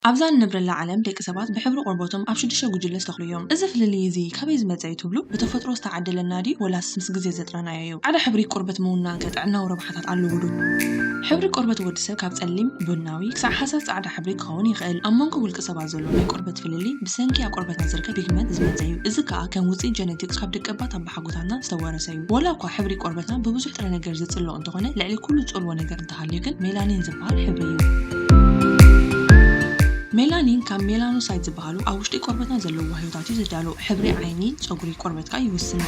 ኣብዛ እንነብረላ ዓለም ደቂ ሰባት ብሕብሪ ቆርበቶም ኣብ ሽዱሽተ ጉጅለ ዝተኽሉ እዮም። እዚ ፍልልይ እዚ ካበይ ዝመጸ እዩ ትብሉ? ብተፈጥሮ ዝተዓደለና ድዩ ወላስ ምስ ግዜ ዘጥረናዮ እዩ? ጻዕዳ ሕብሪ ቆርበት ምውናን ከ ጥዕናዊ ረብሓታት ኣለዎ ዶ? ሕብሪ ቆርበት ወዲ ሰብ ካብ ጸሊም፣ ቡናዊ ክሳዕ ሃሳስ ጻዕዳ ሕብሪ ክኸውን ይኽእል። ኣብ መንጎ ውልቂ ሰባት ዘሎ ናይ ቆርበት ፍልልይ ብሰንኪ ኣብ ቆርበትና ዝርከብ ፒግመንት ዝመጸ እዩ። እዚ ከኣ ከም ውጽኢት ጀነቲክስ ካብ ደቀባት ኣባሓጎታትና ዝተወረሰ እዩ። ዋላ እኳ ሕብሪ ቆርበትና ብብዙሕ ጥረ ነገር ዝጽሎ እንተኾነ፣ ልዕሊ ኩሉ ዝጸልዎ ነገር እንተሃልዩ ግን ሜላኒን ዝበሃል ሕብሪ እዩ። ሜላኒን ካብ ሜላኖሳይት ዝበሃሉ ኣብ ውሽጢ ቆርበትና ዘለዉ ዋህዮታት እዩ ዝዳሎ። ሕብሪ ዓይኒ፣ ጸጉሪ፣ ቆርበት ከኣ ይውስን።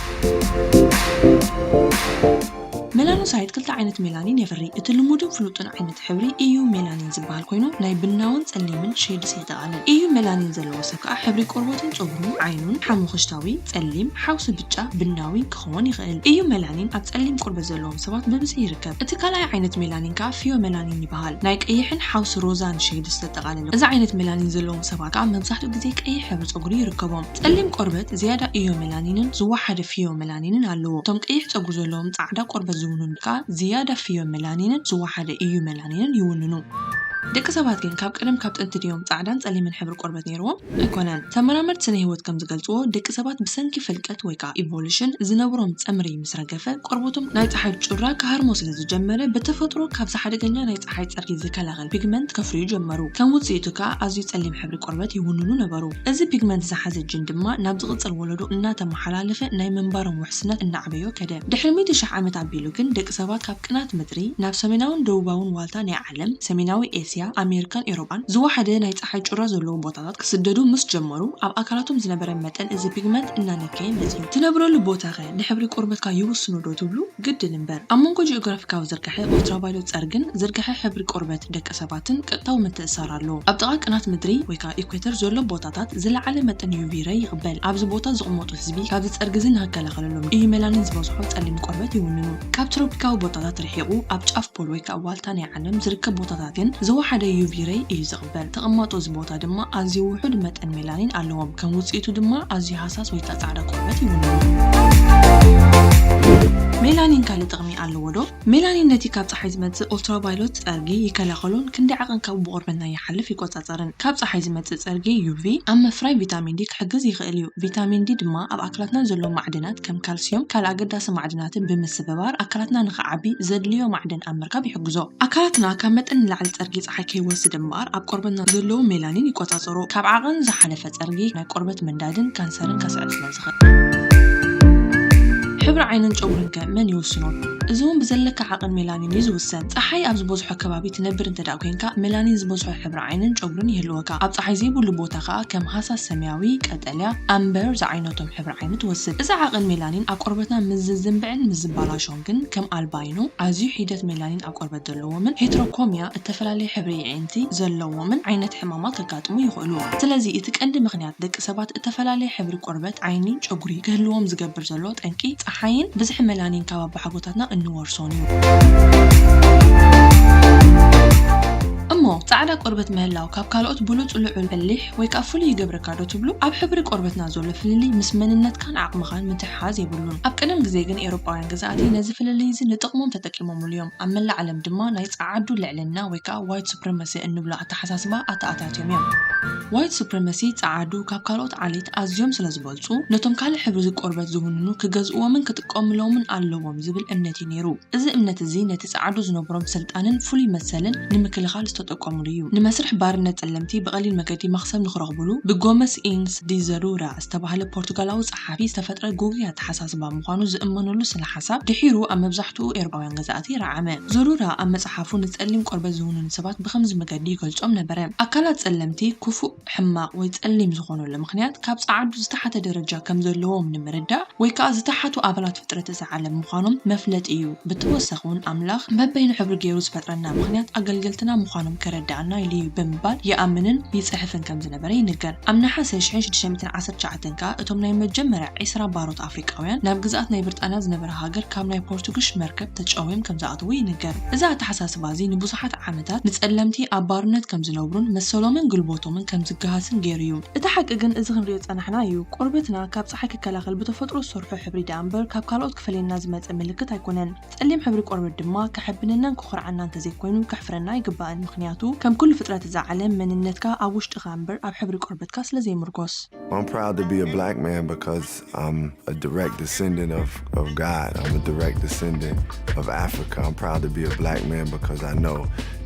ሜላኖሳይት ክልተ ዓይነት ሜላኒን የፍሪ። እቲ ልሙድን ፍሉጥን ዓይነት ሕብሪ ኢዩ ሜላኒን ዝበሃል ኮይኑ፣ ናይ ብናውን ጸሊምን ሼድስ የጠቓልል። ኢዩ ሜላኒን ዘለዎ ሰብ ከኣ ሕብሪ ቆርበቱን ጸጉሩን ዓይኑን ሓሙኽሽታዊ፣ ጸሊም፣ ሓውሲ ብጫ፣ ብናዊ ክኸውን ይኽእል። ኢዩ ሜላኒን ኣብ ጸሊም ቆርበት ዘለዎም ሰባት ብብዝሒ ይርከብ። እቲ ካልኣይ ዓይነት ሜላኒን ከኣ ፊዮ ሜላኒን ይበሃል። ናይ ቀይሕን ሓውሲ ሮዛን ሼድስ ዘጠቓለለ። እዚ ዓይነት ሜላኒን ዘለዎም ሰባት ከኣ መብዛሕትኡ ግዜ ቀይሕ ሕብሪ ጸጉሪ ይርከቦም። ጸሊም ቆርበት ዝያዳ ኢዮ ሜላኒንን ዝወሓደ ፊዮ ሜላኒንን ኣለዎ። እቶም ቀይሕ ጸጉሪ ዘለዎም ጻዕዳ ቆርበት ዝውንኑ ከኣ ዝያዳ ፊዮ ሜላኒንን ዝወሓደ ኢዩ ሜላኒንን ይውንኑ። ደቂ ሰባት ግን ካብ ቀደም ካብ ጥንቲ ድዮም ጻዕዳን ጸሊምን ሕብሪ ቆርበት ነይርዎም? ኣይኮነን። ተመራመርቲ ስነ ህይወት ከም ዝገልጽዎ፣ ደቂ ሰባት ብሰንኪ ፍልቀት ወይ ከኣ ኢቮሉሽን ዝነብሮም ጸምሪ ምስ ረገፈ፣ ቆርበቶም ናይ ጸሓይ ጩራ ክሃርሞ ስለ ዝጀመረ፣ ብተፈጥሮ ካብዚ ሓደገኛ ናይ ጸሓይ ጸርጊ ዝከላኸል ፒግመንት ከፍርዩ ጀመሩ። ከም ውጽኢቱ ከኣ ኣዝዩ ጸሊም ሕብሪ ቆርበት ይውንኑ ነበሩ። እዚ ፒግመንት ዝሓዘ ጂን ድማ ናብ ዝቕጽል ወለዶ እናተመሓላለፈ ናይ ምንባሮም ውሕስነት እናዕበዮ ከደ። ድሕሪ ሚእቲ ሽሕ ዓመት ኣቢሉ ግን ደቂ ሰባት ካብ ቅናት ምድሪ ናብ ሰሜናውን ደቡባውን ዋልታ ናይ ዓለም፣ ሰሜናዊ ኤስያ፣ ኣሜሪካን ኤውሮጳን፣ ዝወሓደ ናይ ጸሓይ ጩራ ዘለዎ ቦታታት ክስደዱ ምስ ጀመሩ፣ ኣብ ኣካላቶም ዝነበረ መጠን እዚ ፒግመንት እናነከየ መጺኡ። ትነብረሉ ቦታኸ ንሕብሪ ቆርበትካ ይውስኖ ዶ ትብሉ? ግድን እምበር። ኣብ መንጎ ጂኦግራፊካዊ ዝርግሐ ኦልትራቫዮለት ጸርግን ዝርግሐ ሕብሪ ቆርበት ደቂ ሰባትን ቀጥታዊ ምትእስሳር ኣሎ። ኣብ ጥቓ ቅናት ምድሪ ወይ ከኣ ኢኩዌተር ዘሎ ቦታታት ዝለዓለ መጠን ዩ ቪ ሬይ ይቕበል። ኣብዚ ቦታ ዝቕመጡ ህዝቢ ካብዚ ጸርጊ እዚ ንኽከላኸለሎም ኢዩ ሜላኒን ዝበዝሖ ጸሊም ቆርበት ይውንኑ። ካብ ትሮፒካዊ ቦታታት ርሒቑ ኣብ ጫፍ ፖል ወይ ከኣ ዋልታ ናይ ዓለም ዝርከብ ቦታታት ግን ዝወሓደ ዩ ቪ ሬይ ኢዩ ዝቕበል። ተቐማጦ እዚ ቦታ ድማ ኣዝዩ ውሑድ መጠን ሜላኒን ኣለዎም። ከም ውጽኢቱ ድማ ኣዝዩ ሃሳስ ወይ ከኣ ጻዕዳ ቆርበት ይውንኑ። ሜላኒን ካልእ ጥቕሚ ኣለዎ ዶ? ሜላኒን ነቲ ካብ ጸሓይ ዝመጽእ ኦልትራቫዮለት ጸርጊ ይከላኸሎን ክንደይ ዓቐን ካብኡ ብቆርበትና ይሓልፍ ይቆጻጸርን። ካብ ጸሓይ ዝመጽእ ጸርጊ ዩ ቪ ኣብ ምፍራይ ቪታሚን ዲ ክሕግዝ ይኽእል እዩ። ቪታሚን ዲ ድማ ኣብ ኣካላትና ዘሎ ማዕድናት ከም ካልስዮም ካልእ ኣገዳሲ ማዕድናትን ብምስብባር ኣካላትና ንኽዓቢ ዘድልዮ ማዕድን ኣብ ምርካብ ይሕግዞ። ኣካላትና ካብ መጠን ንላዕሊ ጸርጊ ጸሓይ ከይወስድ እምበኣር ኣብ ቆርበትና ዘለዉ ሜላኒን ይቆጻጸሮ። ካብ ዓቐን ዝሓለፈ ጸርጊ ናይ ቆርበት ምንዳድን ካንሰርን ከስዕብ ስለ ዝኽእል። ሕብሪ ዓይንን ጨጉርን ከ መን ይውስኖ? እዚ እውን ብዘለካ ዓቐን ሜላኒን እዩ ዝውሰን። ጸሓይ ኣብ ዝበዝሖ ከባቢ ትነብር እንተ ደኣ ኮይንካ፣ ሜላኒን ዝበዝሖ ሕብሪ ዓይንን ጨጉርን ይህልወካ። ኣብ ጸሓይ ዘይብሉ ቦታ ከኣ ከም ሃሳስ ሰማያዊ፣ ቀጠልያ፣ ኣምበር ዝዓይነቶም ሕብሪ ዓይኒ ትወስድ። እዚ ዓቐን ሜላኒን ኣብ ቆርበትና ምስ ዝዝንብዕን ምስ ዝበላሾን ግን ከም ኣልባይኖ፣ ኣዝዩ ሒደት ሜላኒን ኣብ ቆርበት ዘለዎምን ሄትሮኮሚያ፣ እተፈላለየ ሕብሪ የዒንቲ ዘለዎምን ዓይነት ሕማማት ከጋጥሙ ይኽእሉ። ስለዚ እቲ ቀንዲ ምኽንያት ደቂ ሰባት እተፈላለየ ሕብሪ ቆርበት፣ ዓይኒ፣ ጨጉሪ ክህልዎም ዝገብር ዘሎ ጠንቂ ጸሓይን ብዝሒ ሜላኒን ካብ ኣባሓጎታትና እንወርሶን እዩ። እሞ ጻዕዳ ቆርበት ምህላው ካብ ካልኦት ብሉጽ ልዑል በሊሕ ወይ ከኣ ፍሉይ ይገብረካ ዶ ትብሉ? ኣብ ሕብሪ ቆርበትና ዘሎ ፍልልይ ምስ መንነትካን ዓቕምኻን ምትሕሓዝ የብሉን። ኣብ ቀደም ግዜ ግን ኤውሮጳውያን ገዛእቲ ነዚ ፍልልይ እዚ ንጥቕሞም ተጠቂሞምሉ እዮም። ኣብ መላእ ዓለም ድማ ናይ ጸዓዱ ልዕልና ወይ ከኣ ዋይት ሱፕሪማሲ እንብሎ ኣተሓሳስባ ኣተኣታትዮም እዮም። ዋይት ሱፕሪማሲ ጸዓዱ ካብ ካልኦት ዓሌት ኣዝዮም ስለ ዝበልጹ፣ ነቶም ካልእ ሕብሪ ቆርበት ዝውንኑ ክገዝእዎምን ክጥቀሙሎምን ኣለዎም ዝብል እምነት እዩ ነይሩ። እዚ እምነት እዚ ነቲ ጸዓዱ ዝነበሮም ስልጣንን ፍሉይ መሰልን ንምክልኻል ዝተጠቀሙሉ እዩ። ንመስርሕ ባርነት ጸለምቲ ብቐሊል መገዲ መኽሰብ ንኽረኽቡሉ፣ ብጎመስ ኢንስ ዲ ዘሩራ ዝተባህለ ፖርቱጋላዊ ጸሓፊ ዝተፈጥረ ግጉይ ኣተሓሳስባ ምዃኑ ዝእመነሉ ስነ ሓሳብ ድሒሩ ኣብ መብዛሕትኡ ኤውሮጳውያን ገዛእቲ ረዓመ። ዘሩራ ኣብ መጽሓፉ ንጸሊም ቆርበት ዝውንኑ ሰባት ብኸምዚ መገዲ ይገልጾም ነበረ። ኣካላት ጸለምቲ ክፉእ፣ ሕማቕ ወይ ጸሊም ዝኾነሉ ምኽንያት ካብ ጸዓዱ ዝተሓተ ደረጃ ከም ዘለዎም ንምርዳእ ወይ ከኣ ዝተሓቱ ኣባላት ፍጥረት እዛ ዓለም ምዃኖም መፍለጢ እዩ። ብተወሳኺ እውን ኣምላኽ በበይኑ ሕብሪ ገይሩ ዝፈጥረና ምኽንያት ኣገልገልትና ምዃኖም ከረድኣና ኢሉ እዩ ብምባል ይኣምንን ይጽሕፍን ከም ዝነበረ ይንገር። ኣብ ነሓሰ ሽሕን ሽዱሽተ ሚእትን ዓሰርተ ትሽዓተን ከኣ እቶም ናይ መጀመርያ ዒስራ ባሮት ኣፍሪቃውያን ናብ ግዝኣት ናይ ብሪጣንያ ዝነበረ ሃገር ካብ ናይ ፖርቱግሽ መርከብ ተጨውዮም ከም ዝኣተዉ ይንገር። እዚ ኣተሓሳስባ እዚ ንብዙሓት ዓመታት ንጸለምቲ ኣብ ባርነት ከም ዝነብሩን መሰሎምን ግልቦቶምን ከም ዝገሃስን ገይሩ እዩ። እቲ ሓቂ ግን እዚ ክንሪኦ ዝጸናሕና እዩ። ቆርበትና ካብ ጸሓይ ክከላኸል ብተፈጥሮ ዝሰርሖ ሕብሪ ደኣ እምበር ካብ ካልኦት ክፈልየና ዝመጸ ምልክት ኣይኮነን። ጸሊም ሕብሪ ቆርበት ድማ ከሐብነናን ክኾርዓና እንተዘይኮይኑ ከሕፍረና ኣይግባእን። ምኽንያቱ ከም ኩሉ ፍጥረት እዛ ዓለም መንነትካ ኣብ ውሽጥኻ እምበር ኣብ ሕብሪ ቆርበትካ ስለ ዘይምርኮስ። I'm proud to be a black man because I'm a direct descendant of, of God. I'm a direct descendant of Africa. I'm proud to be a black man because I know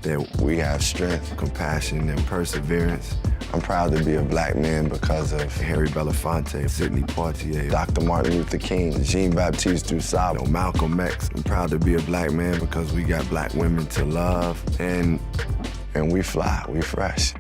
that we have strength, compassion, and perseverance. I'm proud to be a black man because of Harry Belafonte, Sidney Poitier, Doctor Martin Luther King, Jean Baptiste Dussauer, Malcolm X. I'm proud to be a black man because we got black women to love and and we fly, we fresh.